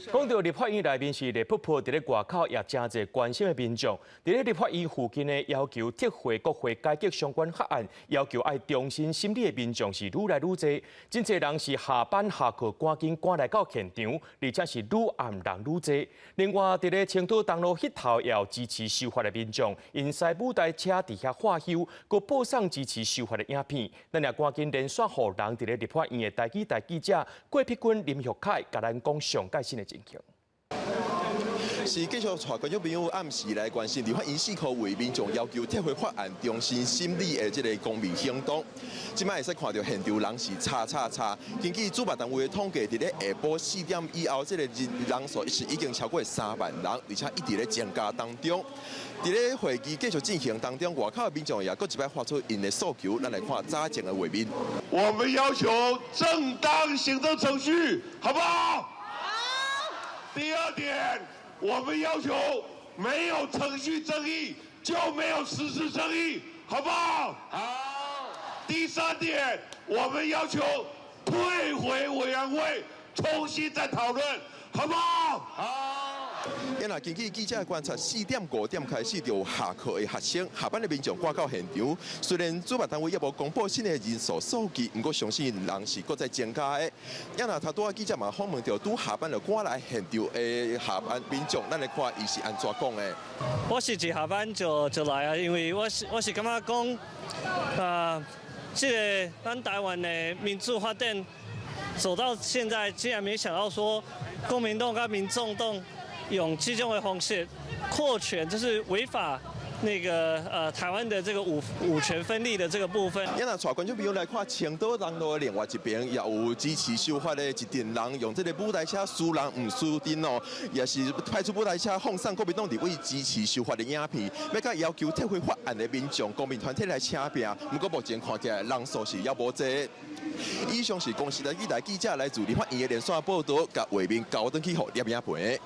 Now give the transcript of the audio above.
講到立法院內面是熱撲撲，佇咧外口也誠濟關心的民眾，佇咧立法院附近呢，要求撤回國會改革相關法案，要求愛重新審理的民眾是愈來愈濟，真濟人是下班下課趕緊趕來到現場，而且是愈暗人愈濟。另外，佇咧青島東路彼頭也有支持修法的民眾，𪜶駛舞台車佇遐喝休，閣播送支持修法的影片。咱也趕緊連線予人佇咧立法院的台語台記者郭碧君、林玉凱，共咱講上蓋新的情形。是繼續帶觀眾朋友暗時來關心立法院四箍圍民眾要求撤回法案重新審理的這個公民行動。這擺會使看到現場人是吵吵吵。根據主辦單位的統計，佇咧下晡4點以後，這個人數是已經超過3萬人，而且一直咧增加當中。佇咧會議繼續進行當中，外口的民眾也閣一擺發出𪜶的訴求，咱來看早前的畫面。我們要求正當行政程序，好不好？好。第二點，我們要求沒有程序正義就沒有實質正義，好不好？好。第三點，我們要求退回委員會重新再討論，好不好？好。若根據記者的觀察，4點5點開始就有下課的學生、下班的民眾趕到現場。雖然主辦單位猶無公布新的人數數據，毋過相信人是閣再增加的。若頭拄仔記者嘛訪問著拄下班就趕來現場的下班民眾，咱來看伊是按怎講的。我是一下班就來啊，因為我是感覺講，啊，這個咱台灣的民主發展走到現在，竟然沒想到說，公民黨佮民眾黨用這種的方式擴權，就是違法那個台灣的這個五權分立的這個部分。若帶觀眾朋友來看，青島東路的另外一邊也有支持修法的一陣人，用這個舞台車輸人毋輸陣哦，也是派出舞台車放送國民黨立委支持修法的影片，欲共要求撤回法案的民眾、公民團體來請命。毋過目前看起來人數是猶無濟。以上是公視台記者來自立法院的連線報道，共畫面交轉去予攝影棚。